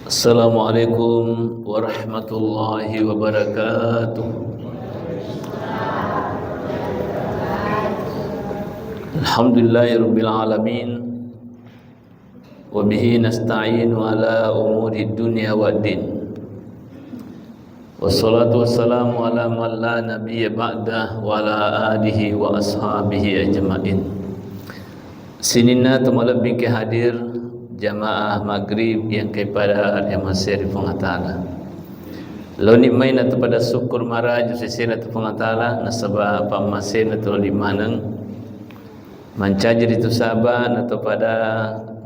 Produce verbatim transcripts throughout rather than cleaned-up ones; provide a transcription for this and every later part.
Assalamualaikum warahmatullahi wabarakatuh. Alhamdulillahi rabbil alamin. Wa bihi nasta'inu ala umuri dunya waddin. Wassalatu wassalamu ala man la nabiyya ba'dah wa ala alihi wa ashabihi ajma'in. Sininna tomalebbingke hadir jamaah maghrib yang kepada yang masih di Puang Ta'ala. Loni mai na topada syukur maraju sesena tu Puang Ta'ala nasaba pammasena tu loli maneng. Mancaji ritu saba na topada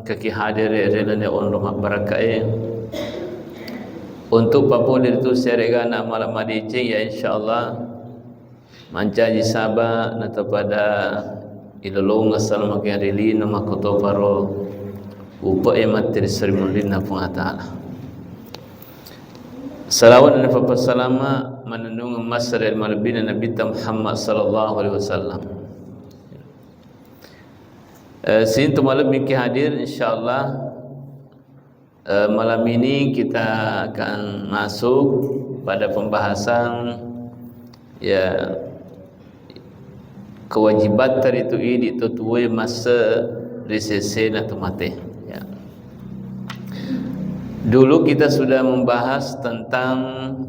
kaki hadir ri lalenna onrong mabbarakkae. Untuk papole ritu siaregana mala madeceng ya insyaallah. Mancaji saba na topada ilolongeng salamaki ri lino makkotoparo upe'e matti ri seri mullinna Puang Ta'ala. Salawat dan papassalama manennungeng massare malebbina Nabitta Muhammad sallallahu alaihi wasallam. Eh, sininna tomalebbingke hadir, insyaallah, eh, malam ini kita akan masuk pada pembahasan, ya, kewajibatta ritu idi to tuoe masse ri sesena to mate. Ya. Dulu kita sudah membahas tentang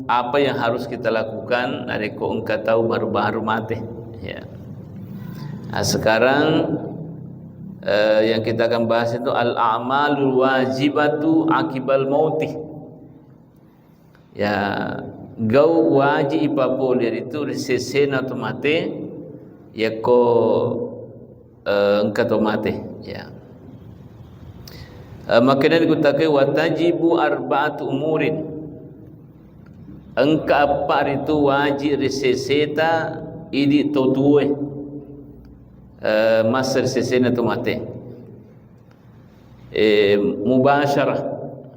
apa yang harus kita lakukan narekko engka tau baru-baru mate. Ya. Nah, sekarang, eh, yang kita akan bahas itu al-a'malul wajibatu akibal mauti. Ya, gau waji ipapole ritu ri sesena to mate, yakko, eh, engka to mate. Ya. Eh, makkedani gutake, "Watajibu arba'atu umurin." Engka eppa ritu waji ri seseta idi to tuoe, eh, masse ri sesena to mate. Eh, mubasyarah.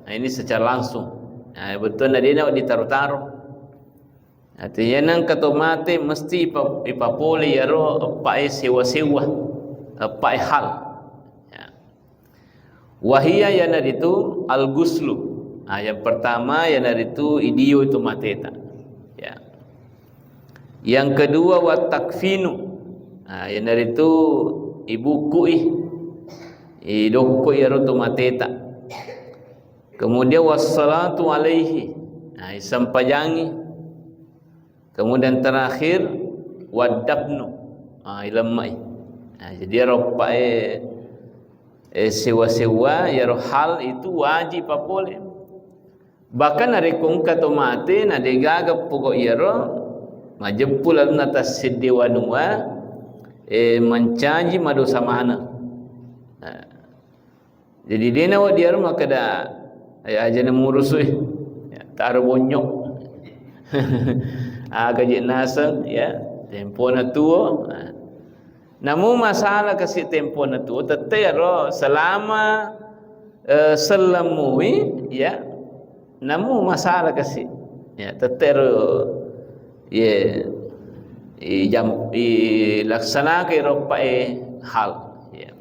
Nah, ini secara langsung. Nah, bettuanna de'na ditaro-taro. Artinya, nengka to mate mesti ipa-, ipapole iyaro eppae sewa-sewa, eppae hal. Ya. Wahia iyanaritu al-ghuslu. Nah, yang pertama iyanaritu idio itu mateta. Ya. Yang kedua, wa takfinu. Nah, iyanaritu ibukkui, idokko iyaro to mateta. Kemudian wassalatu alaihi. Nah, isempajangi. Kemudian terakhir, wadafnu. Nah, ilemmai. Nah, jadi iyaro eppae, eh, sewa-sewa, iyaro hal itu wajib papole. Bahkan narekko engka to mate na de'gaga poko iyaro, majeppu lalenna tasseddi wanua, eh, mancaji madosa maneng. Nah, jadi de'na wedding iyaro makkeda, "Aja, aja na murusui. Ya, taro bonyo." Aga je naseng, ya, tempona tuo. Nah. Namu masalah kasi tempona tuo, tette iyaro selama, eh, sellemui, ya, namu masalah kasi. Ya, tette iyaro, ye, i jam, i laksanakai ro eppae hal. Ya.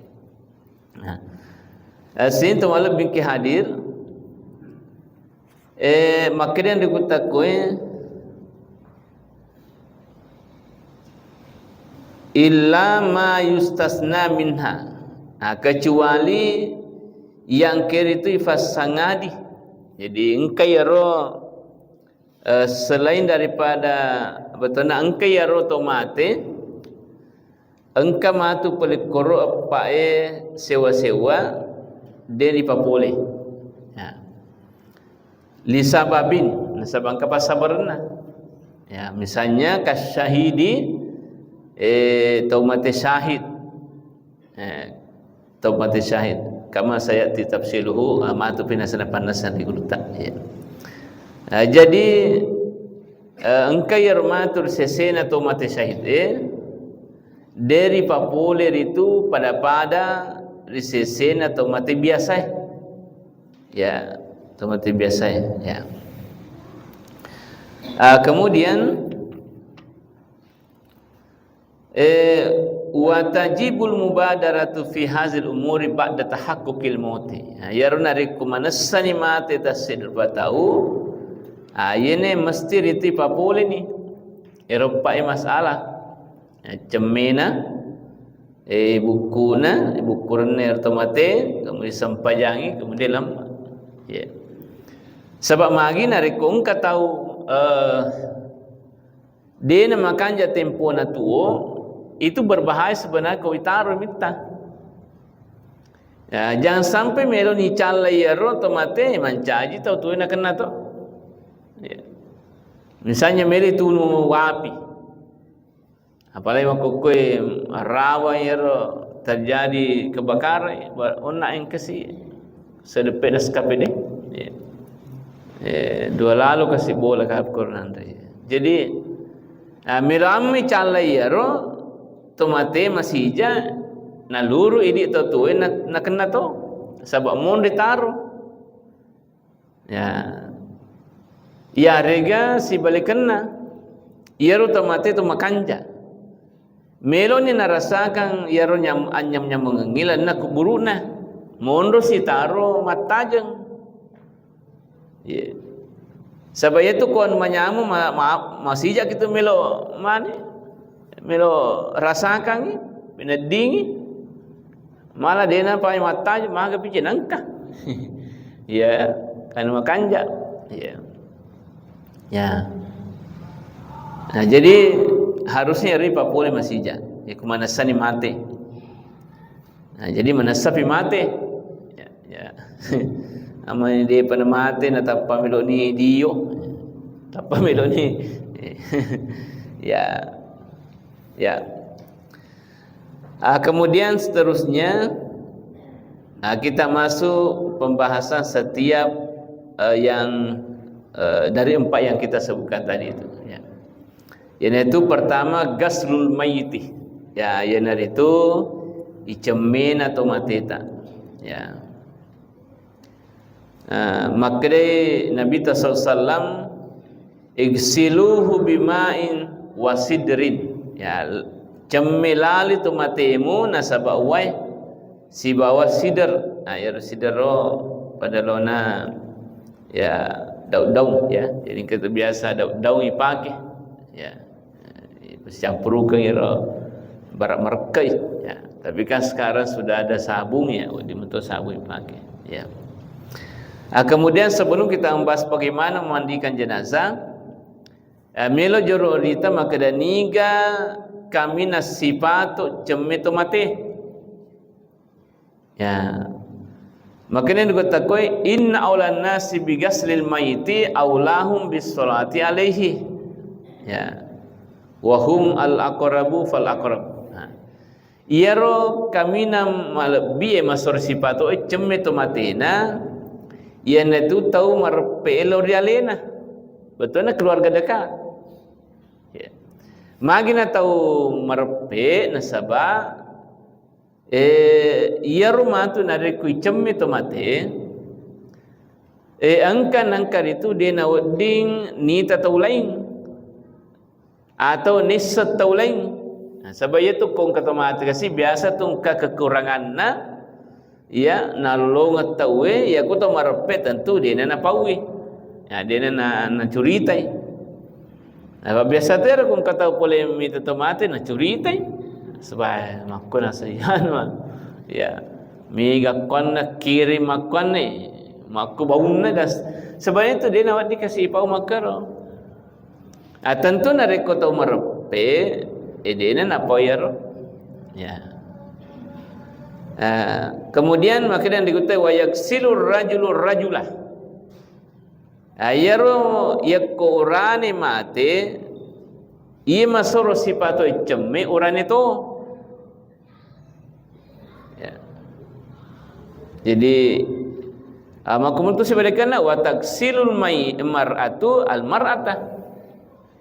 Nah. Eh, sininna tomalebbingke hadir, eh, makkedani ri guttakkoe, "Illa ma yustasna minha." Nah, kecuali yang keritu ifassangadi. Jadi, engka iyaro, eh, selain daripada, bettuanna engka iyaro to mate, engka matu palekkoro eppae sewa-sewa, de' ripapole. Ya. Lisababin, nasaba engka passabarenna. Ya, misalnya kasyahidi, eh, tau mate syahid. Eh, tau mate syahid. Kama sayati tafsiluhu, ah, matu pinasana pannasang ri gurutta. Ya. Ah, jadi, eh, engka iyaro matu ri sesena tau mate syahid, eh, de' ripapole ritu pada-pada ri sesena tau mate biasae. Ya, tau mate biasae, ya. Ah, kemudian, eh, Wa tajibul mubadaratu fi hazil umuri ba'da tahaqqukil mauti. Nah, iyaro narekko manessani mate tasseddi rupa tau, ah, iyene mesti ritu ipapoleni. Ero eppa e masalah. Ya, cemmena, eh, bukkuna, bukkurenna ero to mate, kemudian sempajangi, kemudian lamma. Ya. Saba magi narekko engka tau, eh, de namakanja tempona tuo, itu berbahaya sebenarnya ko itaro mitta. Ya, jangan sampai melo nicalla iyaro to mate, mancaji tau tuo nakenna to. Ya. Misalnya melo tunu wapi. Apalagi makkukkuwe rawa iyaro terjadi kebakaran, ba-, onna engkasi sedeppe naskah pede. Ya. Eh, dua lalo kasi bola ka Quran. Jadi, ah, melo ammi calla iyaro, to mate masija, naluru idi to tuwe na-, nakenna to. Saba monri taro. Ya. Iyarega sibalikenna, iyaro to mate to makanja. Meloni narasakang iyaro nyam-, anyam-nyamengeng ilanna kuburu'na. Monro sitaro mattajeng. Ye. Saba iyatu ko anu manyameng ma-, ma-, masija kitu melo mane, melo rasakangi, peneddingi. Malah dena pai mattajeng, maga pije nengka. Ya, kan makanja. Ya. Ya. Nah, jadi harusnya ri papole masija. Ya, kumanessani mate. Nah, jadi manessapi mate. Ya, ya. Amani depa na mate, na tappa meloni dio. Tappa meloni. Ya. Ya. Ah, kemudian seterusnya, ah, kita masuk pembahasan setiap, eh, yang, eh, dari empat yang kita sebutkan tadi itu, ya. Yaitu pertama, ghaslul mayyiti. Ya, iyanaritu icemmena to mateta. Ya. Ah, makkedai Nabi sallallahu alaihi wasallam, "Igsiluhu bima'in wa sidrin." Ya, cemme lali tu matemu nasaba uwai sibawa sidr. Nah, iyaro sidr ro pada lona, ya, daun-daun, ya. Jadi engka tu biasa daun-daun ipake. Ya. Sicampurukeng iro bara marekkai. Ya. Tapi kan sekarang sudah ada sabun, ya, wedding meto sabun ipake. Ya. Ah, kemudian sebelum kita membahas bagaimana memandikan jenazah, eh, melo joro rita makkeda niga kaminang sipato cemme to mate. Ya. Makanya dikatakan, "Inna aulan nasi bigaslil mayyiti aulahum bis salati alaihi." Ya. "Wa hum al aqrabu fal aqrab." Nah. Iyaro kaminang malebbi e masoro sipato e cemme to matena, iyanatu tau mareppe lao ri alena. Betulna keluarga dekat. Ya. Magi na tau mareppe nasaba Eh, iyaro matu narekko icemme to mate, eh, engka nengka ritu de nawedding nita tau laing atau nisseng tau laing. Nah, saba iyatu ko engka to mate kasi biasa tu engka kekuranganna, iya, nalolongeng tauwe, iyaku to mareppe tentu dena napaui. Ya, dena na-, nacuritai. Nah, biasa tero ko engka tau pole mita to mate nacuritai. Sebab makko nasayana. Ya. Miga konna kirim makkonne. Makko baunna das. Sebenarnya tu dena wedding kasi pau makkero. Ah, tentu narekko tau mareppe, eh, dena napau iyaro. Ya. Ah, kemudian makanya dikuttai wa yaksilur rajulur rajulah. Ah, iyaro yakko urane mate, iya masoro sipato iccemme urane to. Ya. Jadi, ah, makkumuntu sibalikkanna, wa taksilul mai-, mar'atu al mar'ata.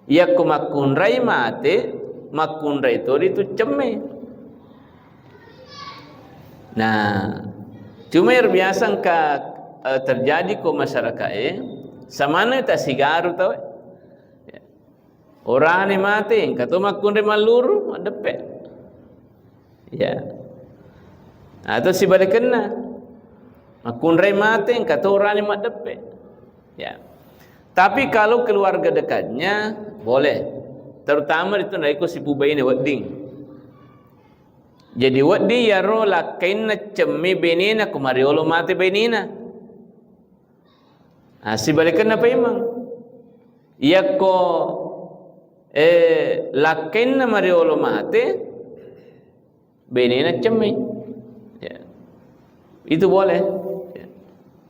Yakko makkunrai mate, makkunrai to ritu cemme. Nah, cuma yang biasa engka, eh, terjadi ko masyarakat e, samana ta sigaru tau e. Ya. Orane mate, engka to makkunrai malluru, maddeppe. Ya. Atau sibalikenna, makkunrai mate, engka to urane maddeppe. Ya. Tapi kalau keluarga dekatnya, boleh. Terutama itu naiko sipubaine wedding. Jadi wedding yaro lakkainna cemme benena ko mariolo mate benena. Ah, sibalikenna paimeng. Iyakko, eh, lakkainna mariolo mate, benena cemme. Ya. Itu boleh. Ya.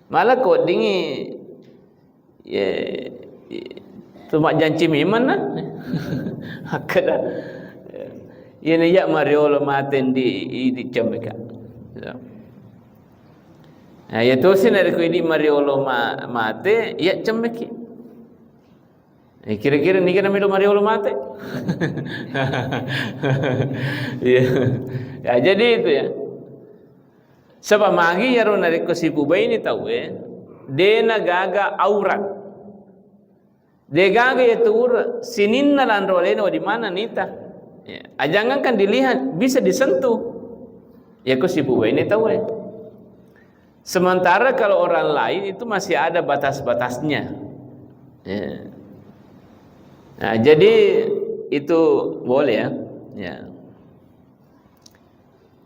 Malah ko weddingi, ya, itu majjanci memang nah. Akkeda. Iyana iya mariolo mate di, di cemme ka. Ya. Nah, iya tosi narekko idi mariolo ma-, mate, iya cemmeki. Eh, kira-kira niga namelo mariolo mate? Iya. Ya, jadi itu ya. Saba magi yaro narekko sipubaini tauwe, dena gaga aurat. Degaga iya tu ura-, sininna lanro alena wedding maneng nita. Ya, ajangankan dilihat, bisa disentuh. Yako sipubaini tauwe. Sementara kalau orang lain itu masih ada batas-batasnya. Ya. Nah, jadi itu boleh ya. Ya.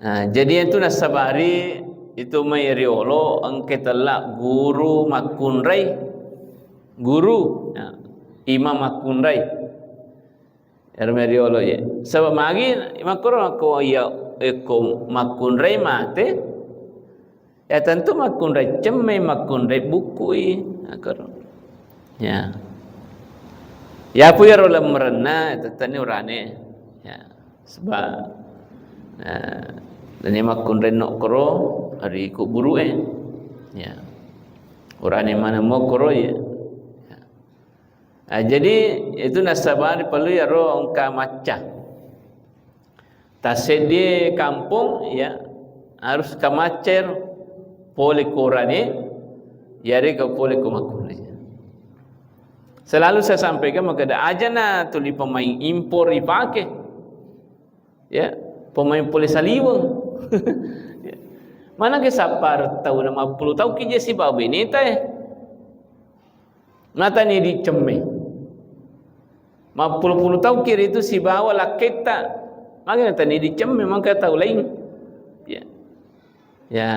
Nah, jadi itu nassabari itu mai riolo engka tella guru makkunrai. Guru, ya, imam makkunrai. Ero mai riolo ye. Saba magi makkuro ko iya, ekko makkunrai mate, ya tentu makkunrai cemme, makkunrai bukkui, akkoro. Ya. Ya pu yaro lemmerenna, tetteni urane. Ya. Saba, eh, dani makkunrai nokkoro ri kuburu'e. Ya. Urane maneng mokkoro ya. Ya. Ah, jadi itu nassabari perlu yaro engka macca. Tasseddie kampong, ya, harus ka macca ero pole ko urane, yarega pole ko makkunrai. Selalu saya sampaikan makkeda, aja na tuli pemain impor ipake. Ya, pemain pole saliweng. Ya. Mana ke sapar tau na mappulu tau ki je sibawa beneta e. Natani idi cemme. Mappulu-pulu tau ki ritu sibawa lakketta. Magi natani idi cemme, mangka tau laing. Ya. Ya.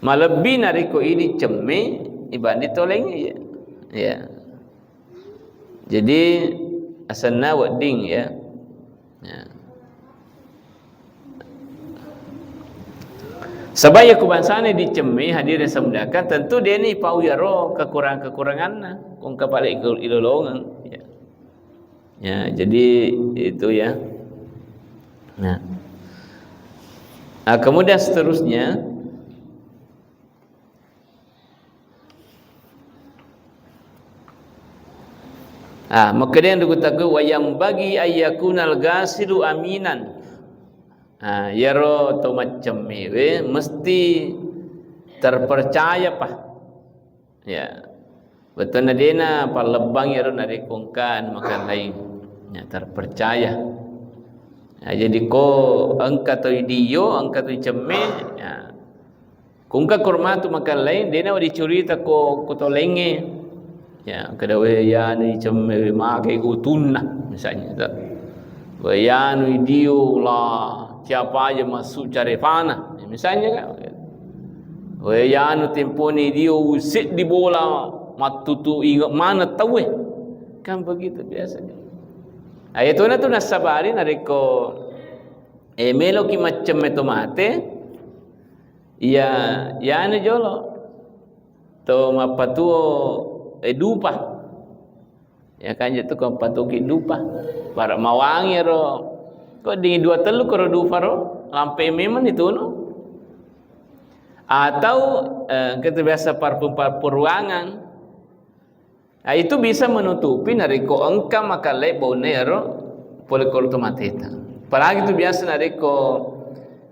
Malebbi narekko idi cemme ibanding tau laing, ya. Ya. Jadi asenna wedding, ya. Ya. Saba iya ku bangsana dicemme, hadirin saya muliakan, tentu deni pau yaro kekurangan-kekuranganna, kong kapale ilolongeng. Ya. Ya, jadi itu ya. Nah. Ah, kemudian seterusnya, ah, makkedai dukku takku, "Wa yanbaghi ay yakunal ghasilu aminan." Ah, iyaro to maccemmewe mesti terpercaya pa. Ya. Bettuanna dena pallebbang iyaro narekko engka makan laing. Ya, terpercaya. Ya, jadi ko engka to idio, engka to icemme, ya. Ko engka koro matu makan laing, dena wa dicurita ko, ko to laingnge. Ya, kada we yanu icemme we magai utunna, misalnya to. We yanu idio la siapa aja masuk carefana, ya, misalnya kan. We yanu temponi dio useddi bola mattutu inge mana tauwe. Kan begitu biasanya. Ayatona tu nassabari narekko, eh, meloki maccemme to mate, iya, yanu jolo. To mappatuo, eh, dupa. Ya kan, je tu ko patuki dupa. Bara mawangi ro. Ko dingi dua tellu koro dupa ro, lampe memang ditunu. Atau, eh, kita biasa parfum-parfum ruangan. Nah, itu bisa menutupi narekko engka makallai baunna iyaro pole koro to mateta. Apalagi tu biasa narekko,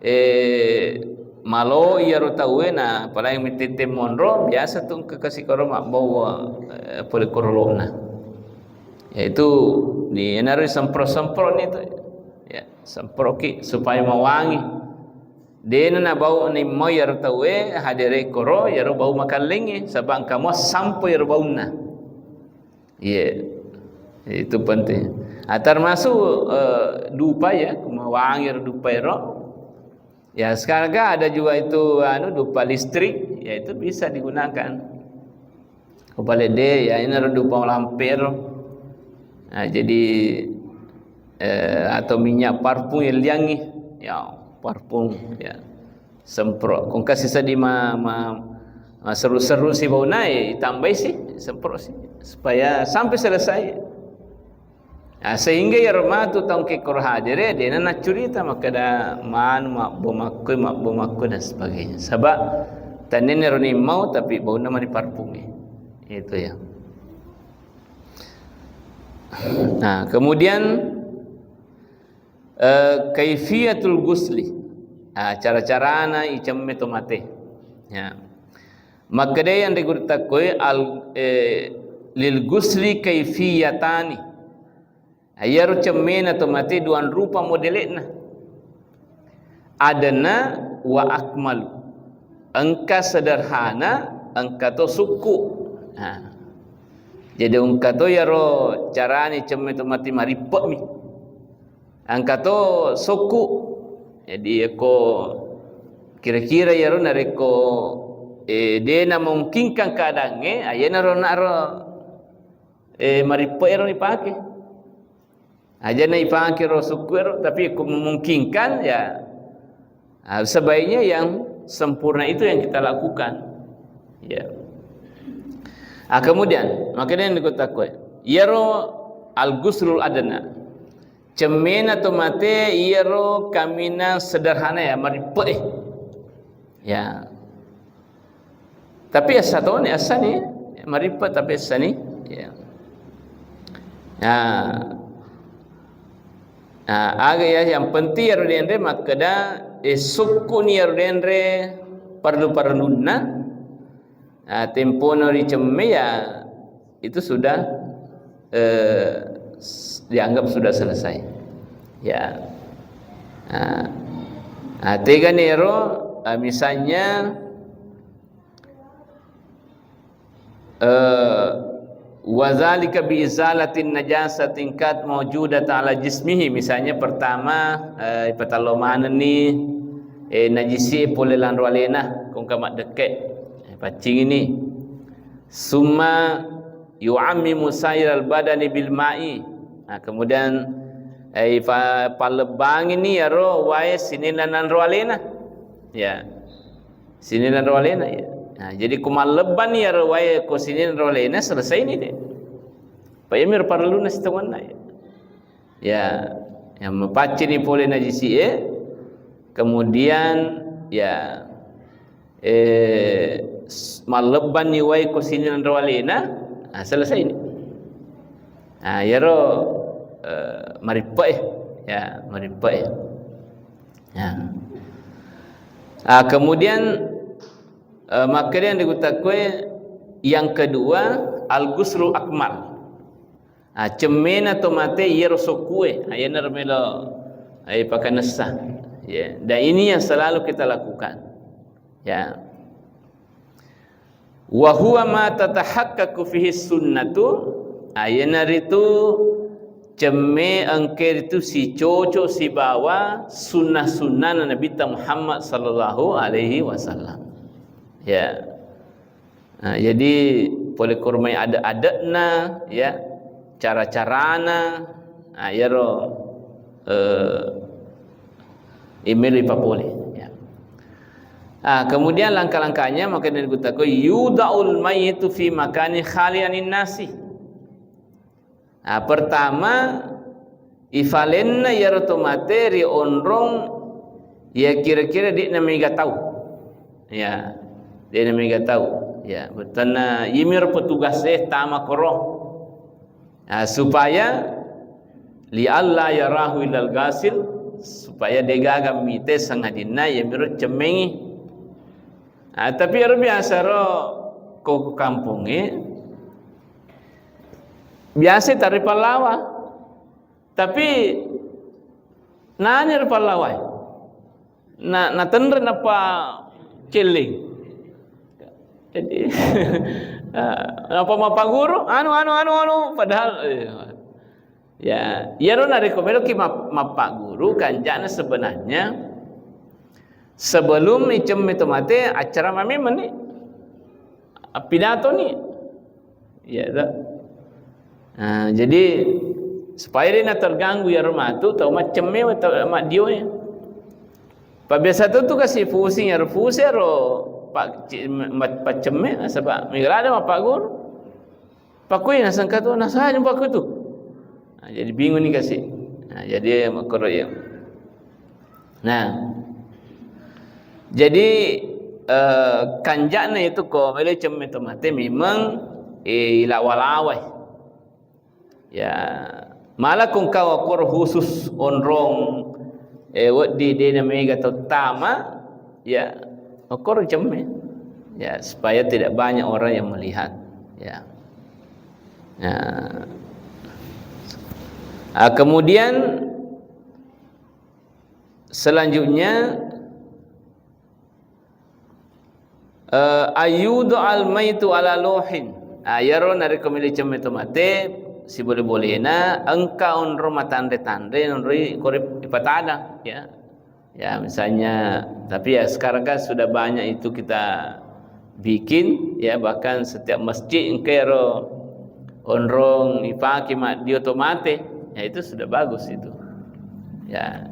eh, malo iyaro tauwe na, apalagi mitette monro, biasa tu engka kasi koro mabbau, eh, pole korolona. Yaitu di enaro semprot-semprot ni tu. Ya. Semproki supaya mawangi. Dena nabau nimmau iyaro tauwe hadere koro iyaro bau makallengnge, saba engka mua sampo iyaro baunna. Iya. Itu penting. Ah, termasuk, eh, dupa ya, mawangi ro dupa ero. Ya, sekarang kan ada juga itu, anu, dupa listrik, ya itu bisa digunakan. Ko pale de, ya, iyaro dupa lampe ro. Nah, jadi, eh, atau minyak parfum yang liangi. Ya, parfum, ya. Semprot. Ko engka sisa di ma-, ma-, ma-, seru-seru si bauna, ya, itambai si, semprot si. Supaya sampai selesai. Nah, sehingga iyaro matu tau engka koro hadere, dena naccurita makkeda manu mabbo makkoi, mabbo makkoi dan sebagainya. Saba tennenna ro nimmau tapi baunna mani parfumnge. Itu ya. Nah, kemudian, eh, kaifiyatul ghusli. Nah, cara-carana icemme to mate. Ya. Makkeda yang diguru takkoi al, eh, lil ghusli kaifiyatani. Iyaro cemmena to mate duang rupa modele'na. Adna wa akmalu. Engka sederhana, engka to sukku. Nah. Jadi engka to iyaro carani cemme to mate marippe'mi. Engka to sukku. Jadi eko kira-kira iyaro narekko, eh, de namungkinkan keadaangnge, ayenaro naro, eh, marippe'ero ipake. Aja na ipake ro sukku ero, tapi ko memungkinkan, ya, ah, sebaiknya yang sempurna itu yang kita lakukan. Ya. Ah, kemudian, makanya yang dikatakan, iyaro al-ghuslul adna. Cemmena to mate, iyaro kaminang sederhana ya, marippe'e. Ya. Tapi essa toni, essani, marippe tapi essani. Ya. Nah, nah, aga ya, yang penting iyaro denre makkeda, eh, sukkuni iyaro denre parlu-parlunna. Nah, tempono ricemme ya, itu sudah, eh, s-, dianggap sudah selesai. Ya. Nah, nah, tegani ero, eh, misalnya, eh, wa dzalika bi izalatin najasatin qad maujudat ala jismihi. Misalnya pertama, eh, ipatallo manenni, eh, najisi pole lanro alena, ko engka maddekke. Eh, paccingini. Summa yu'ammimu sairal badani bil ma'i. Nah, kemudian, eh, ifa-, pallebbangini iyaro wae sininna nanro alena. Ya. Sininna nanro alena, ya. Nah, jadi ko mallebbani iyaro wae ko sininna nanro alena, selesai ni de. Pa iyami ro parelluna sitongenna, ya. Ya, yang mapaccini pole najisi e, kemudian, ya, eh, s-, mallebbanni wae ko sininna nanro alena, nah, selesai ni. Nah, iyaro, eh, marippe'e, ya, marippe'e. Ya. Ah, kemudian, eh, makkeda yang digutakkoe yang kedua, al-ghuslul akmal. Ah, cemmena to mate iyaro sokkue, ah, iyanaro melo, eh, pakanessa. Ya, dan ini yang selalu kita lakukan. Ya. Wa huwa ma tatahaqqaqu fihi sunnatu, ah, iyanaritu cemme engke ritu sicoco sibawa sunnah-sunnahna Nabitta Muhammad sallallahu alaihi wasallam. Ya. Nah, jadi pole kormai ade-adena, ya, cara-carana, nah, iyaro, eh, imelo ipapole, ya. Ah, kemudian langkah-langkahnya, makanya dikutako, yudaul mayyitu fi makani khali anin nasi. Nah, pertama, ifalenna iyaro to mate ri onrong iya kira-kira de'na mega tau. Ya, de'na mega tau. Ya, bettuanna iyamiro petugas e tama koro. Nah, supaya li alla yarahu illal ghasil, supaya degaga mite sangadinna iyamiro cemmengi. Nah, tapi ero biasa ro ko kampongnge, biasa taro pallawa. Tapi Nani ro pallawae. Na, natenre nappa celling. Jadi, eh, nappa mappaguru, anu, anu, anu, anu, padahal, eh, ya, iyaro narekko meloki map-, mappaguru, kanjana sebenarnya sebelum icemme to mate, acara mame meni, pidato ni. Iya, to. Nah, jadi supaya de' naterganggu iyaro matu tau maccemme, tau maddioe. Pabbiasa tu, tu kasi pusing, iyaro pusing iyaro pa-, ci-, ma-, paccemme, nasaba mega ladde mappaguru. Pakui nasengka tu, nasaba pakui tu. Nah, jadi bingung ni kasi. Nah, jadi makkoro iya. Nah, jadi, eh, kanja'na itu ko melo cemme to mate memang, eh, ilawa-lawai. Ya, malah ko engka wakkoro khusus onrong, eh, wedding de' namega tau tama, ya, wakkoro cemme. Ya, supaya tidak banyak orang yang melihat. Ya. Nah. Ah, kemudian selanjutnya, eh, ayyudu al maitu ala lohin. Ah, iyaro narekko melo cemme to mate, sibole-bolena engka onrong matanre-tanre, onrong kore ipatadang, ya. Ya, misalnya, tapi ya sekarang kan sudah banyak itu kita bikin, ya, bahkan setiap masjid engka ero onrong ipake maddio to mate, ya itu sudah bagus itu. Ya,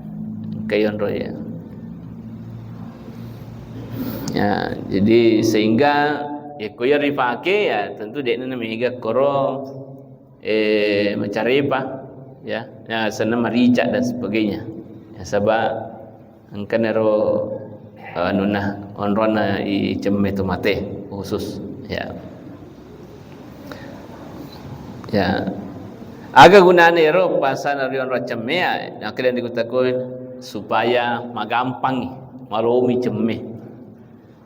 engka onrong ya. Ya, jadi sehingga ya ko iya ripake ya tentu de'na namega koro, eh, macarepa, ya. Ya, senna marica dan sebagainya. Ya, saba engkanaro, eh, anunna, onronna icemme to mate khusus, ya. Ya. Aga gunana ero pasana ri onrong cemme, ya, nakkeda dikutakkoi supaya magampangi, malomi cemme.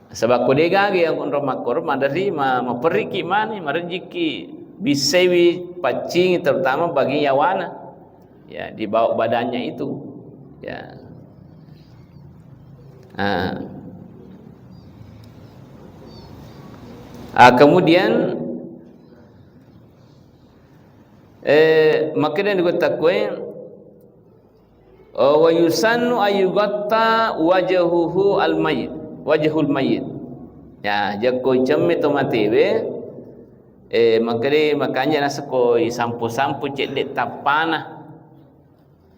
Saba ko de' gaga iya onrong makkoro, maderri ma-, maperriki mani, marejjiki, bissaiwi paccingi, terutama bagian yawana. Ya, di bawah badannya itu. Ya. Ah. Ah, kemudian, eh, makkeda dikutakkoi, oh, wa yusannu ayyughatta wajhuhu al mayyit, wajhul mayyit. Ya, jakko icemme to matewe, eh, makkeda makanja nasako isampu-sampu cedde tappana.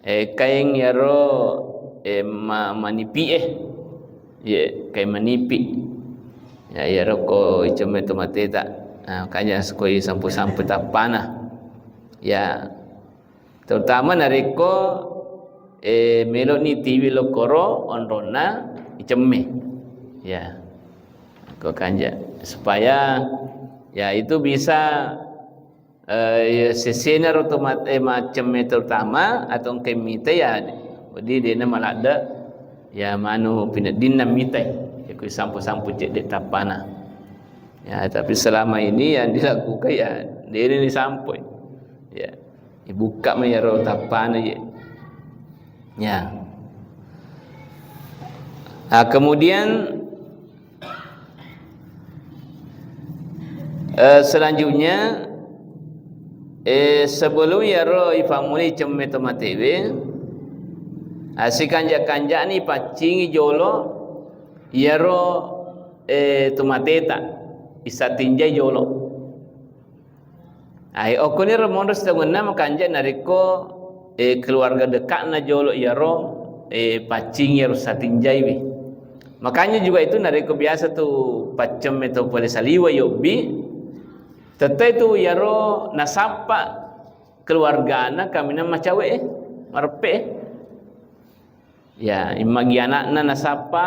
Eh, kaing iyaro, eh, ma-, manipi e. Ye, kaing manipi. Ya, iyaro ko icemme to mateta. Nah, makanja nasako isampu-sampu tappana. Ya. Terutama narekko, eh, meloni tiwi lokkoro onronna icemme. Ya. Ko kanja. Supaya, ya, itu bisa, eh, ya, sesena ro to mat-, eh, macemme terutama atau engka mita ya, jadi de'na maladde ya manu pineddinna mitai. Ya, ko isampu-sampu cedde tappana. Ya, tapi selama ini yang dilakukan ya, de'na disampui. Ya. Ibukka mai iyaro tappana ye. Ya. Nah, kemudian, eh, selanjutnya, eh, sebelum iyaro ipammulai cemme to matewe, ah, sikanja-kanjani paccingi jolo iyaro, eh, to mateta, isatinjai jolo. Ai, okkoniro monro sitongenna makanja narekko, eh, keluarga dekatna jolo iyaro, eh, paccingi iyaro satinjaiwi. Makanya juga itu narekko biasa tu paccemme to pole saliwa yobbi, tette tu iyaro nasappa keluargana kaminang macawe e, mareppe e. Ya, immagi anakna nasappa,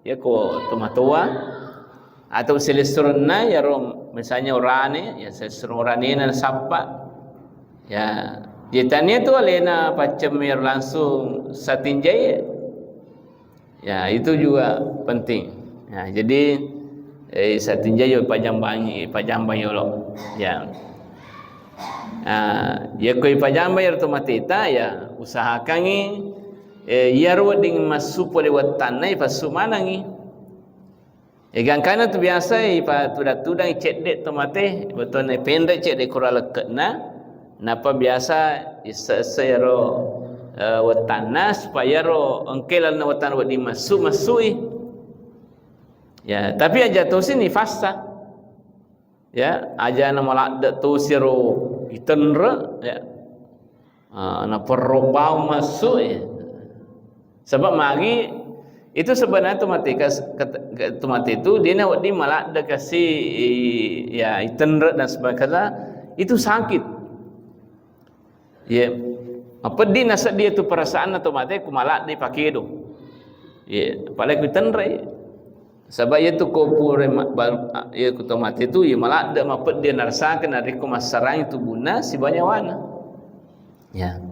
ya ko tomatoa, atau silessurenna, yaro misalnya orane, ya silessureng oranena nasappa. Ya, ya tania tu alena paccemme langsung satinjai. Ya, itu juga penting. Ya, jadi, eh, satinjai yo pajambangi, pajambang yolo. Ya. Ah, yakko ipajambai iyaro tomateta, ya, usahakangngi, Eh, iyaro wedding massu pole wettanna ipassu manengngi. Eh, gangkana tu biasa ipatudang-tudang cedde to mate, bettuanna penre cedde kura lekke'na, napa biasa isse-isse iyaro, eh, wettanna supaya ro engke lalenna wettanna wedding massu, massui. Ya, tapi aja tosi nifassa. Ya, aja na maladde tosi ro itenre, ya. Ah, na perro bau massu, ya. Sebab magi itu sebenarnya tu mate kas-, ket-, ke-, tu mate itu dia na wedding maladde kasi, i-, ya, itenre dan sebagainya itu sakit. Ye, mapeddi naseddie tu perasaanna to mate ku maladde pakedo. Ye, apalagi ku tenre. Saba iya tu ko pura ma-, ba-, iya ku to mate tu, iya maladde mapeddi narasakeng narekko massarang tubunna sibawa nyawana. Ya.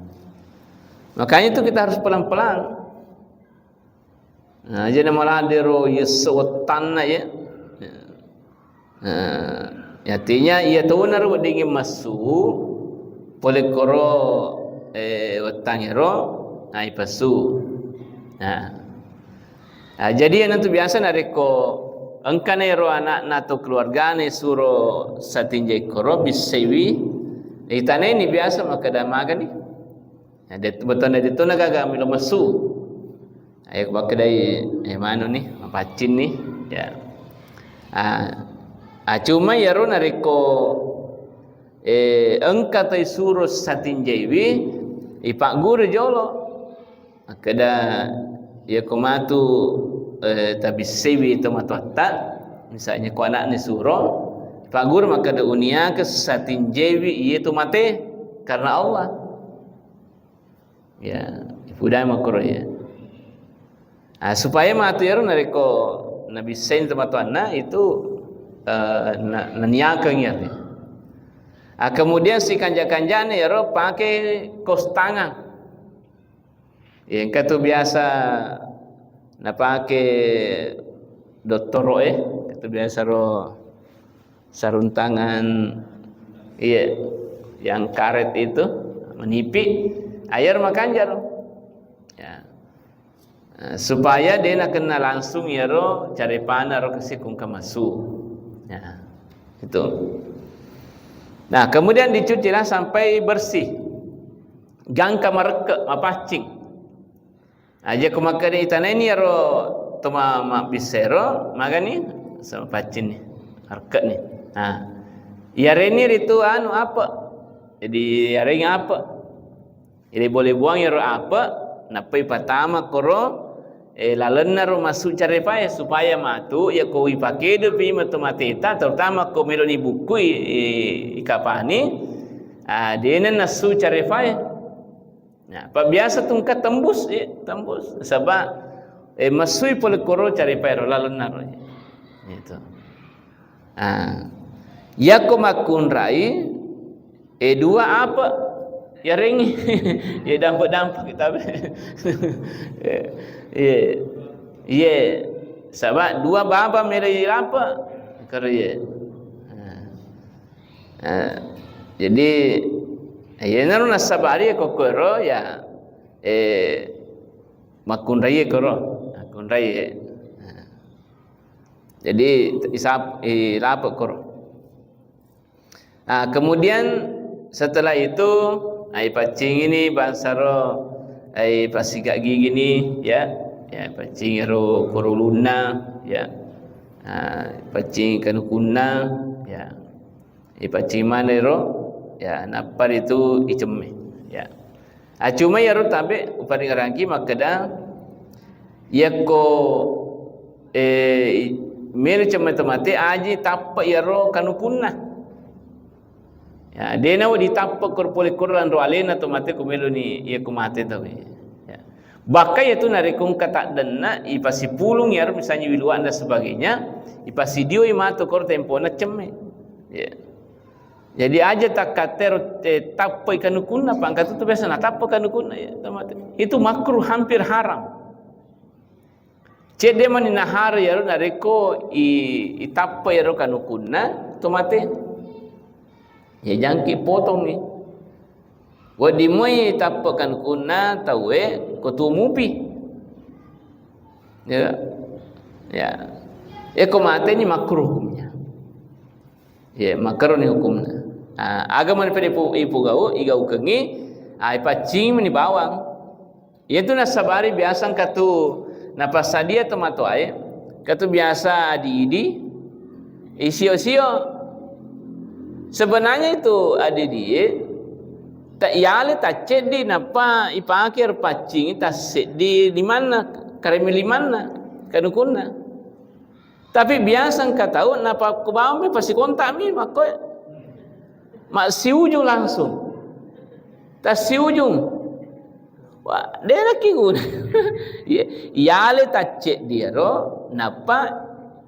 Makanya itu kita harus pelan-pelan. Nah, jadi maladde ro yesse wettanna ya. Nah, artinya iya tona ro weddingngi massu pole koro, eh, wettangngero, nah, ipassu. Nah. Ah, jadi iyana tu biasa narekko engkana ero anakna atau keluargana suro satinjai koro, bissaiwi, itaneni biasa makkeda magani. Ya, det-, bettuanna dettona gaga melo messu. Ayo makkedai, eh, manu ni, mapaccing ni. Ya. Ah, ah, cuma iyaro narekko, eh, engka tai suro satinjaiwi, ipagguru jolo. Makkeda, iya ko matu, eh, tabissaiwi to matoatta, misalnya ko anakna suro, ipagguru makkeda uniaka satinjaiwi iya to mate karena Allah. Ya, ipudai makkoro ya. Ah, supaya matu iyaro narekko nabissai tomatoanna itu, eh, na-, naniakeng iyaro. Ah, kemudian sikanja-kanjana iyaro pake kos tangan. Ya, engka tu biasa napake dottoro'e, engka tu biasa ro sarung tangan, iya, yang karet itu, menipi, ayar makanjaro. Ya. Nah, supaya de nakenna langsung iyaro carepana ro kasi kungka massu. Ya. Itu. Nah, kemudian dicucilah sampai bersih. Gangka marekke, mapaccing. Aja ko makkeda itanaini iyaro to ma-, mabbissero, magani sama paccinni, rekke'ni. Nah, iyareni ritu anu ape. Jadi iyareng ape. Jadi boleh buang iyaro ape, nappai patama koro, eh, lalenna ro massu carepae supaya matu iya ko ipakedo pi matu mateta, terutama ko meloni bukkui, eh, ikapani, ah, dena nassu carepae. Nah, pa biasa tungka tembus, eh, tembus. Saba, eh, massui pole koro carepaero lalenna ro. Gitu. Ah. Yako makkunrai, eh, dua apa? Yarengi. Ya dampa-dampa kita. Iya. Iya. Saba dua baba melo ilapa. Karo iya. Ah. Eh, jadi, eh, iyanaro nassabari ko koro ya, eh, makkunrai koro, makkunrai. Eh, jadi isap-, ilapek koro. Ah, kemudian setelah itu, ah, ipaccingini bangsaro, eh, pasikat gigini, ya, ya, paccingiro koro ulunna, ya. Ah, paccingi kanukunna, ya. Ipaccing maneng ro, ya, nappa ritu icemme. Ya. Ah, cuma iyaro tabe uparingerangki makkeda, yakko, eh, melo cemme to mate, aji tappe iyaro kanukunna. Ya, dena wedding tappe kor pole kor lanro alena to mate ko meloni iya ko mate tau. Ya. Bahkan iyatu narekko engka taddenna, ipasipulung iyaro misalnya wiluwa'na dan sebagainya, ipasidioi matu koro tempona cemme. Ya. Jadi aja takkattero, eh, tappoi kanukunna, pangkatu tu biasa natappa kanukunna, ya, tomate. Itu makruh, hampir haram. Cedde mani nahara iyaro narekko i-, itappa iyaro kanukunna tomate. Ya jangki potongi. Wedding moi tappe kanukunna tauwe ko tuo mupi. Ya. Ya. Eko mateni makruh hukumnya. Ya, makruh ni hukumna. Ah, aga mani pede ipu-, ipugau, igaukengi, ah, ipaccing mani bawang. Iyatu nasabari biasa engka tu napassadia tomatoae, engka tu biasa adi-idi, isio-sio. Sebenarnya itu adi-idie, ta-, yale tacceddi nappa ipake ro paccingi tasseddi limanna, kareme limanna, kanukunna. Tapi biasa engka tau napakkubawammi, pasikontakmi makkoe. Massiujung langsung. Tassiujung. Wah, de' nakkiguna. Iya, yale tacceddi ero, nappa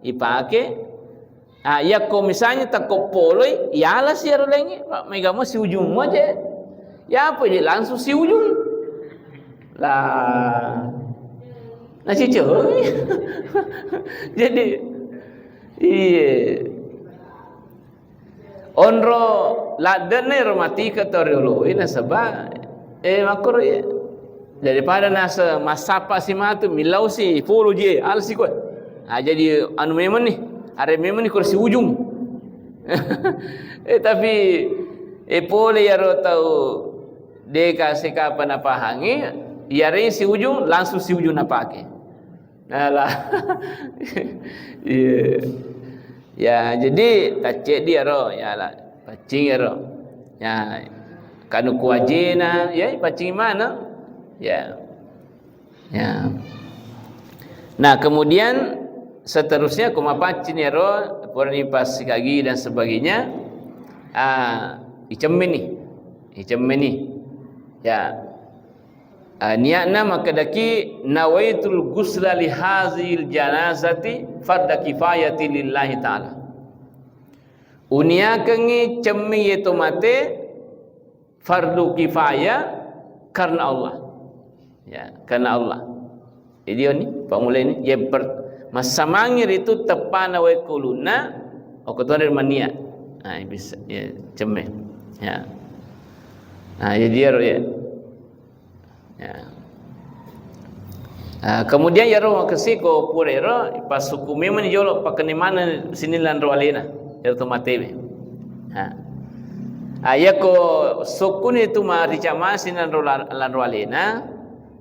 ipake. Ah, yakko misalnya takko poloi, yalasi ero laingnge, Pak, maega mo siujung mo aja. Ya apa je langsung siujung. Lah. Nasi cumi. Jadi, iya. Onro ladde'na ero mati ke to riolo, nasaba, eh, makkoro ya. Daripada nasa massappa si matu, millau si, polo je, alsi koe. Ah, jadi anu memang ni, are memang ni kursi ujung. Eh, tapi, eh, pole yaro tau deka sekapa napahangi, yare si ujung, langsung si ujung napake. Alah. Iya. Ya, jadi tacceddi ero, ya lah, paccing ero. Ya, kanu kuajena, ya, paccing mana? Ya. Ya. Nah, kemudian seterusnya ko mapaccing ero, purani pas kagi dan sebagainya, ah, icemmeni. Icemmeni. Ya. Ah, niatna makkedaki, "Nawaitul ghusla li hazil janazati farda kifayati lillahi ta'ala." Uniakengngi cemmi yeto mate fardu kifayah karena Allah. Ya, karena Allah. Jadi oni, pammulai ni, ya, per-, massamangi ritu teppana wae kulunna, okko tona mania. Ah, bisa, ya, cemme. Ya. Ah, jadi ero ya. Ya. Ah, kemudian yaro makesi ko pura ero, pas hukum memang jolo pakene mana sini lanro alena, ero to matewe. Ha. Ah, yako sukuni tu marica masi lanro la-, lanro alena,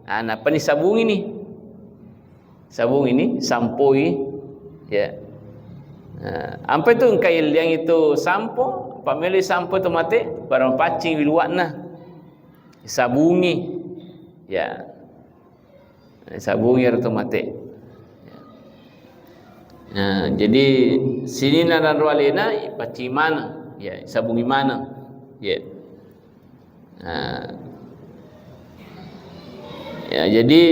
ah, napani sabungi ni. Sabungi ni, sampoi. Ya. Ah, ampe tu engka yang itu sampo, pameli sampo tu mate, barang paccing wiluakna. Sabungi. Ya. Sabungi ero to mate. Nah, jadi sininna lanro alena, paccing maneng. Ya, sabungi maneng. Ya. Nah. Ya, jadi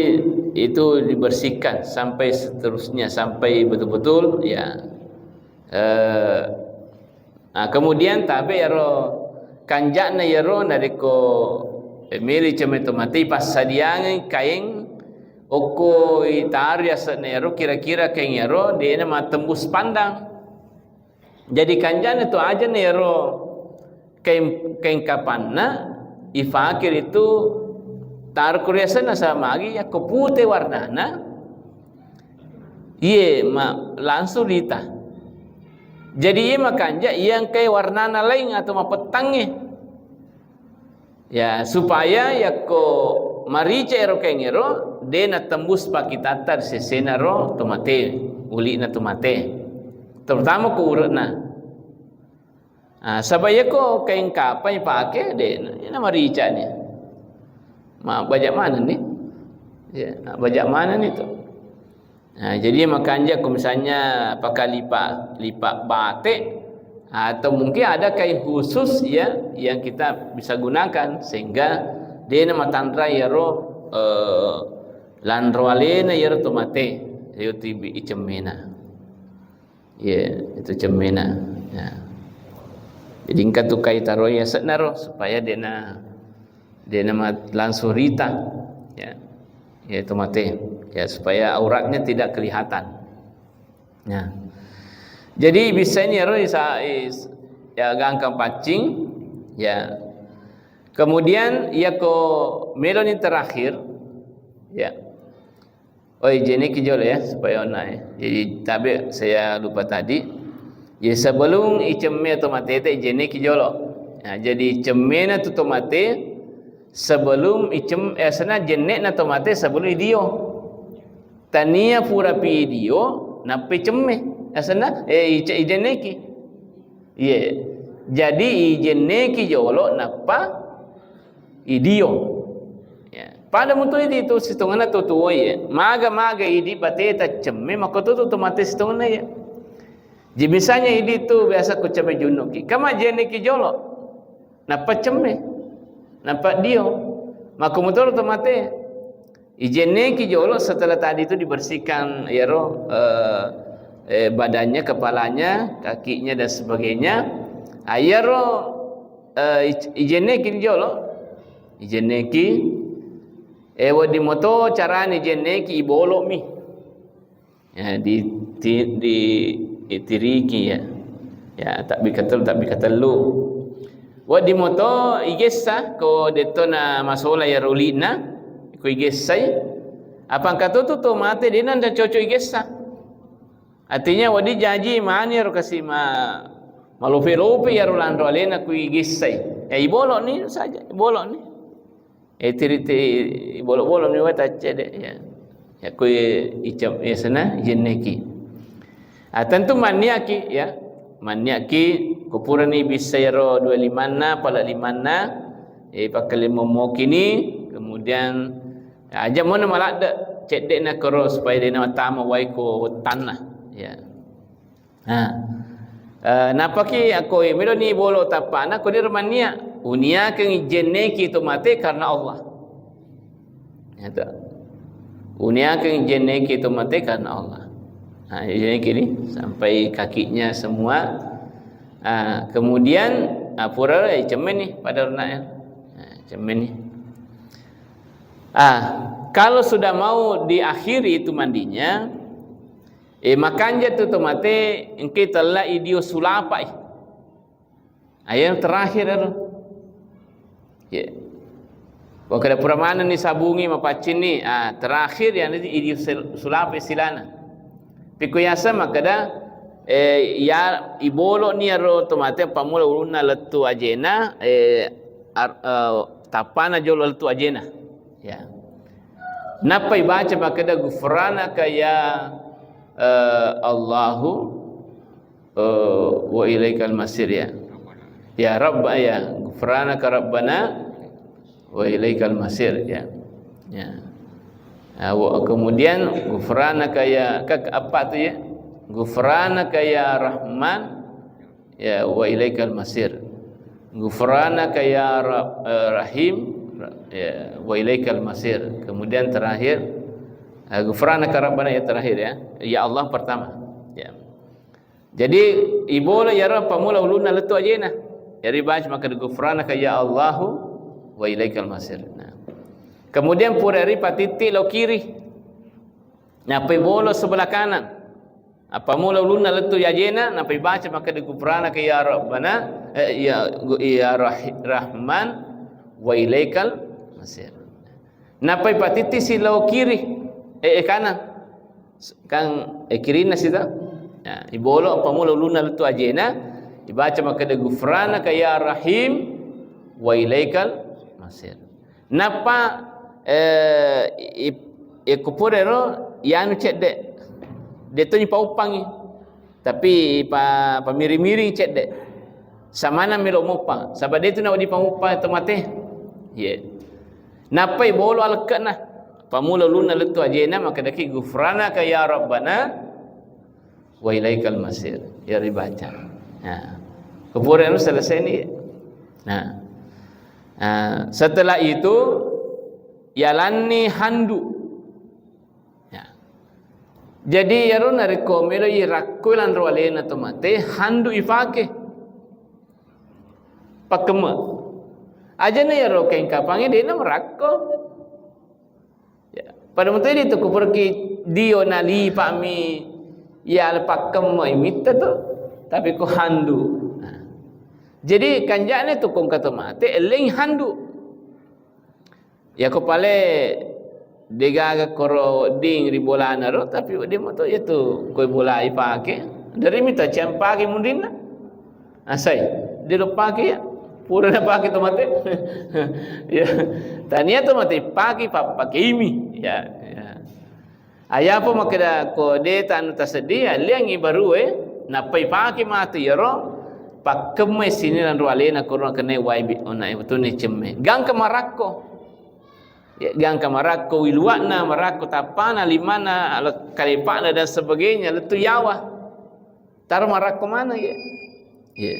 itu dibersihkan sampai seterusnya, sampai betul-betul, ya, eh, Nah, kemudian tabe iyaro kanja'na iyaro narekko, eh, meli cemme to mate, passadiangeng kaeng okko itaru yase'na iyaro, kira-kira kaeng iyaro de'na mattembus pandang. Jadi kanja'na to ajana iyaro kaeng, kaeng kapanna ifake ritu taru ko ri yase'na, samagi yakko pute warnana, iye ma-, langsung rita. Jadi, iye makanja iya engkae warnana laing atau mapettangnge. Ya, supaya yakko marica ero kaengngero, de nattembus pakitatta ri sesena ro to mate, uli'na to mate. Terutama ko ure'na. Ah, saba iyako kaeng kapang ipake, de na marica ni. Mabbaja maneng ni. Ya, mabbaja maneng ni to. Nah, jadi makanja ko misalnya pakai lipa, lipa batik, atau mungkin ada kain khusus ya yang kita bisa gunakan sehingga de na matanra iyaro, eh, lanro alena iyaro to mate, iyaro tibi icemmena. Iya, itu cemmena. Ya. Jadi engka tu kai taroi yase'na ro supaya de na, de na ma-, langsung rita. Ya. Ya, itu mate. Ya, supaya auratnya tidak kelihatan. Ya. Jadi bisa ini ro isa-, is-, ya, gangkang paccing. Ya. Kemudian, iyako meloni terakhir, ya. Oh, ijenneki jolo ya, supaya onna ya. Jadi, tabe saya lupa tadi. Jadi, sebelum icemme to matete, ijenneki jolo. Nah, jadi cemmena tu to mate sebelum icem-, eh, asenna jenne'na to mate sebelum idio. Tania purapi idio, nappa icemme. Asenna, eh, ice-, ijenneki. Iye. Jadi ijenneki jolo nappa idio. Ya. Pada mutu idi tu sitongenna tu tuwo iye. Maga-maga idi bateta cemme, makoto tu to mate sitongenna iye. Ji misalnya idi tu biasa ku cemme junnoki. Kama jenneki jolo. Nappa cemme. Nappa dio. Makko mutoro to mate. Ijenneki jolo setelah tadi itu dibersihkan, iyaro, eh, eh, badannya, kepalanya, kakinya, dan sebagainya. Ah, iyaro, eh, ij-, ijenneki jolo, ijenneki, eh, wedding moto carani ijenneki, ibolo'mi. Ya, di, ti-, di, itiriki ya. Ya, tabbi ketel-, tabbi ketellu. Wedding moto igessa, ko detto na masola iyaro uli'na, ko igessai. Apa engka to tu to mate, de' nanda cocok igessa. Artinya, wedding jaji mani ro kasi ma-, malope-lope iyaro lanro alena ku igessai. Ya, ibolo'ni saja, ibolo'ni. Eh, tiriti bolo-bolo ni wata cede, ya. Ya, kui icam, ya, sana jenneki. Ah, tentu manniaki, ya. Manniaki, kupurani bisa iyaro dua limanna, pala limanna, eh, pakkalimomokini, kemudian, ya, aja mona maladde, cedde na koro supaya dena matama wai ko tanna, ya. Nah, eh, napaki akko meloni bolo tappana, ko diro mannia, uniakeng jenneki to mate karena Allah. Ya, to. Uniakeng jenneki to mate karena Allah. Nah, ini kini sampai kakinya semua. Ah, kemudian, ah, pura, eh, cemeni pada runaknya. Nah, cemeni. Ah, kalau sudah mau diakhiri itu mandinya, eh, makanja tu to mate, engke tella idio sulapai. Ayo terakhir ero. Ya. Wa kada pura manenni sabungi mapaccinni, ah, terakhir ya nanti idio sul-, sulapai silana. Piko yasa makada, eh, ya ibolo ni ero to mate pammula ulunna lettu ajena, eh, ar-, eh, tappana jolo lettu ajena. Ya. Nappa ibaca makkeda, "Ghufranaka ya, eh, Allahu, eh, wa ilaikal masir," ya. Ya Rabb, ya, "Ghufranaka Rabbana wa ilaikal masir," ya. Ya. Ah, wa-, kemudian, "Ghufranaka ya," ke-, keempat tu ya. "Ghufranaka ya Rahman, ya, wa ilaikal masir. Ghufranaka ya Ra-, eh, Rahim, ra-, ya, wa ilaikal masir." Kemudian terakhir, eh, "Ghufranaka Rabbana," ya, terakhir ya. Ya Allah pertama. Ya. Jadi, ibolo iyaro pammula ulunna lettu ajena. Jadi, baca makkeda, "Ghufranaka ya Allahu wa ilaikal masir." Nah. Kemudian pura ri patitti lao kiri. Nappai bolo sebelah kanan. Appammula ulunna lettu ajena, nappai baca makkeda, "Ghufranaka ya Rabbana, eh, ya, ya Rah-, Rahman, wa ilaikal masir." Nappai patittisi lao kiri, eh, eh, kanan. Kan, eh, kirinna sita. Nah, ibolo appammula ulunna lettu ajena, ibaca makkeda, "Ghufranaka ya Rahim, wa ilaikal masir." Nappa, eh, i-, i-, kupurero yanu cedde. Detoni pauppangi. Tapi pa-, pamiring-miring cedde. Samana melo moppang. Saba detu nawedding pamoppang to mate. Ye. Nappai bolo alekke'na. Pammula ulunna lettu ajena makkedaki, "Ghufranaka ya Rabbana wa ilaikal masir." Ya ribaca. Nah. Kupurero selesai ni. Nah. Ah, setelah itu, yalanni handu. Ya. Jadi, iyaro narekko melo irakkoi lanro alena to mate, handu ifake. Pakkemme. Ajana iyaro kaing kapangnge de'na marakko. Ya. Pada muto idi tu kupuraki dio nalipa'mi ya pakkemme mitta tu. Tapi ko handu. Nah. Jadi, kanja'na tu ko engka to mate, ellengngi handu. Yako pale degaga koro wedding ri bolana ro, tapi wedding moto iyatu koi bola ipake. Dari mita ciampake munrinna. Asai, de lo pake ya. Pura na pake to mate. Ya. Tania to mate pake, pa-, pakeimi. Ya, ya. Ayapa makkeda ko de tanu tasedding, ya, liangi barue, nappai pake matu iyaro, pakkemmai sini lanro alena korona kennai wai bi-, ona, e, wettunna cemme. Gangka marakko. Ya, gangka marakko wiluwa'na, marakko tappana, limanna, ale-, kalepa'na dan sebagainya, lettu yawa. Taro marakko maneng, ya. Ya.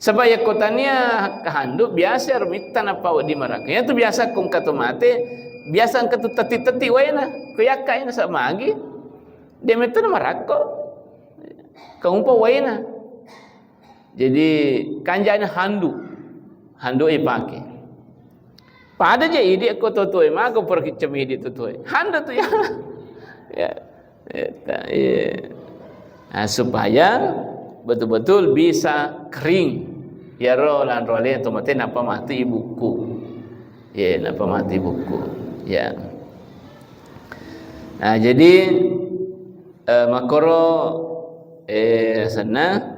Saba yakko tania handu, biasa ro mitta nappa wedding marakko. Yatu biasa ko engka to mate, biasa engka tu tetti-tetti waena. Ko yakka ina sa magi, de metto na marakko. Kaumpa waena. Jadi, kanjana handu. Handu ipake. Pada je idi ko to tuoi, mako perkicem idi to tuoi. Handu tu ya. Ya. Eta, iya. Nah, supaya betul-betul bisa kering. Iyaro lanro ale to mate nappa matu ibuku. Ya, nappa matu ibuku. Ya. Nah, jadi, eh, makoro, eh, senna,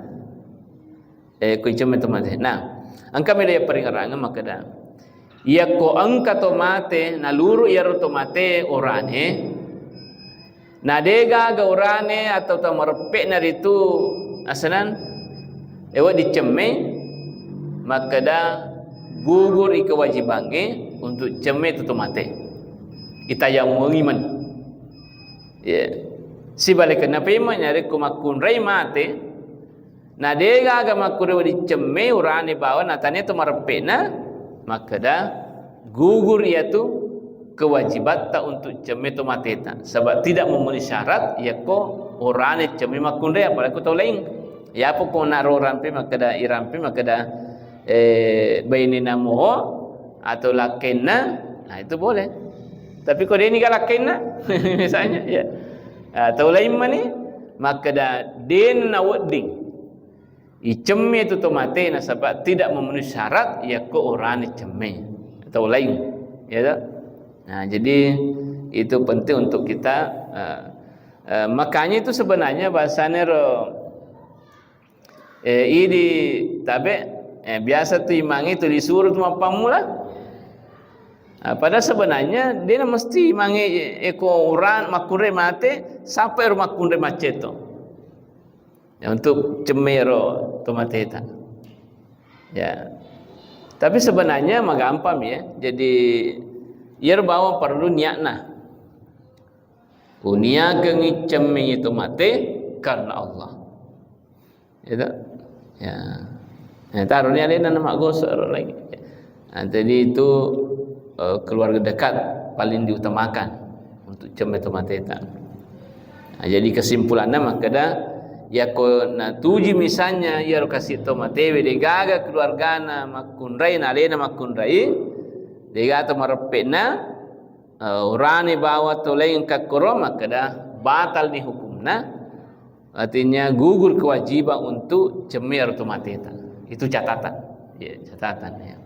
eh, kuiceng to mate. Nah, engka melo ya peringerangeng makkeda. Yakko engka to mate, naluru iyaro to mate orane, na degaga orane atau tau mareppe'na ritu asenang, ewa dicemme, makkeda gugur i kewajibangnge untuk cemme tu to mate. Itayammengi mani. Ya. Sibalikenna pemeng, narekko makkunrai mate, na degaga makkunrai wedding cemme urane bawang, na tania to mareppe'na, makkeda gugur iyatu kewajibatta untuk cemme to mateta, sebab tidak memenuhi syarat yakko orane cemme makkunrai, apalagi ko tau laing. Yapo ko naro rampe makkeda, irampe makkeda, eh, bainena mo atau lakkenna, nah, itu boleh. Tapi ko deni ga lakkenna, misalnya, ya. Ah, tau laing mani, makkeda dena wedding icemme tu to mate nasaba tidak memenuhi syarat yakko orane cemme. Tau laing, ya toh? Nah, jadi itu penting untuk kita, eh, eh, makanya itu sebenarnya bahasanya ro Eh, idi tabe, eh, biasa tu imangnge tu disuro tu mappammula. Ah, padahal sebenarnya dena mesti imangnge, eh, ko uran makkunrai mate, sampai ro makkunrai macetto. Ya, untuk cemmero to mateta. Ya. Tapi sebenarnya magampang ya. Jadi, iyaro bawang perlu niatna. Uniakengngi cemme to mate karena Allah. Itu. Ya. Ya, taroni alena na maggosok ro lagi. Nah, jadi itu, eh, keluarga dekat paling diutamakan untuk cemme to mateta. Nah, jadi kesimpulanna makkeda, yakko natuji misalnya iyaro kasi to matewe degaga keluargana makkunrai na alena makkunrai, degaga to mareppe'na, eh, urane bawa to laing kakkoro makkeda batal ni hukumna. Artinya gugur kewajiban untuk cemme ro to mateta. Itu catatan. Ya, catatan ya.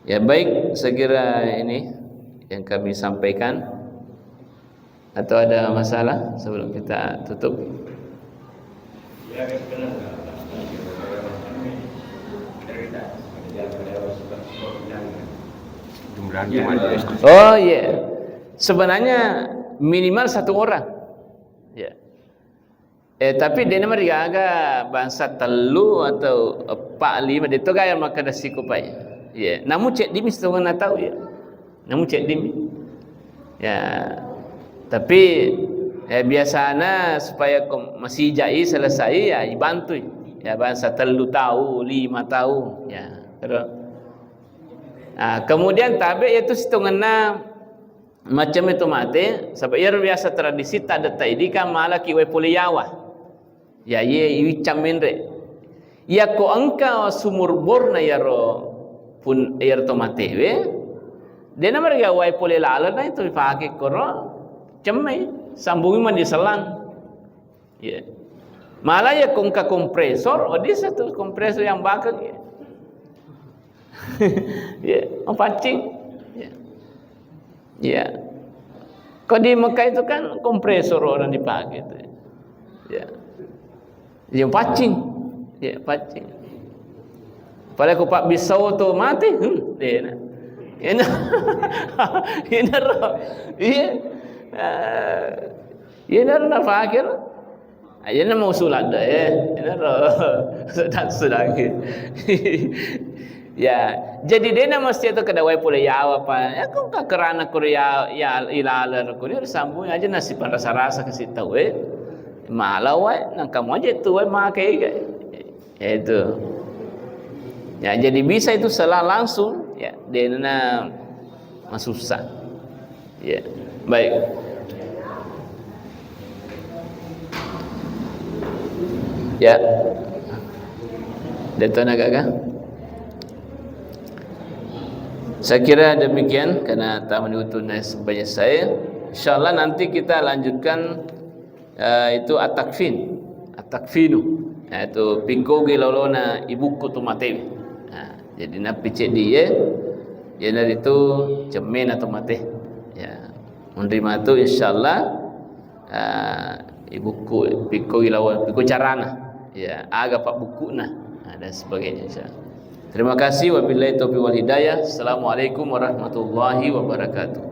Ya, baik, saya kira ini yang kami sampaikan. Atau ada masalah sebelum kita tutup? Jumlahnya cuma dua. Oh iya. Sebenarnya minimal satu orang. Ya. Eh, tapi dena marigaga bangsa tellu atau eppa, lima, de to gaya makkeda sikopai. Iya, namu ceddimi sitongenna tau ya. Namu ceddimi. Ya. Tapi, eh, biasana supaya ko masijai selesai ya ibantui. Ya bangsa tellu tau, lima tau. Ya, terus. Ah, kemudian tabe yaitu sitongenna macam itu mate, sebab iyaro biasa tradisi tadetta idi kan malaki wae pole yawa. Ya, iye iwiccang menre. Iyako engka sumur borna iyaro pun, iyaro to matewe, dena mariga wae pole laleng na itu ipake koro cemme, sambungi mani selang. Iya. Malah ya ko engka kompresor, oh, dia satu kompresor yang bakeng, ya. Ya, mapaccing. Ya. Ya. Kalau di Mekah itu kan kompresor orang dipakai itu. Ya. Ya, paccing. Ya, paccing. Pada ku pabbissa oto mati, hmm, dena. Ina, ina ro. Iya. Eh, ina ro nafakir. Aja na mau sulat dah, eh. Ina ro. Sedang, sedang. Ya, jadi dena mesti itu kada wae pole yawa pa. Ya, kok kakerana kur ya, ya ilala kur ni sambung aja nasi pada rasa-rasa kasih tahu, eh. Malah wae, nang kamu aja itu wae makai, eh. Ya, itu. Ya, jadi bisa itu selah langsung, ya, dena masussa. Ya, baik. Ya. Detona gaga. Saya kira demikian karena tamu diutus sampai saya. Insyaallah nanti kita lanjutkan eh, itu at-takfin, at-takfinu. Nah, itu pikkogi laolona ibukku tu matewi. Nah, jadi nappi ceddi ye, yenaritu cemmena tu mate. Ya, munri matu insyaallah, eh, ibukku pikkogi lawan pikko carana. Ya, aga pabbukuna. Nah, dan sebagainya insyaallah. Terima kasih, wabillahi taufiq wal hidayah. Assalamualaikum warahmatullahi wabarakatuh.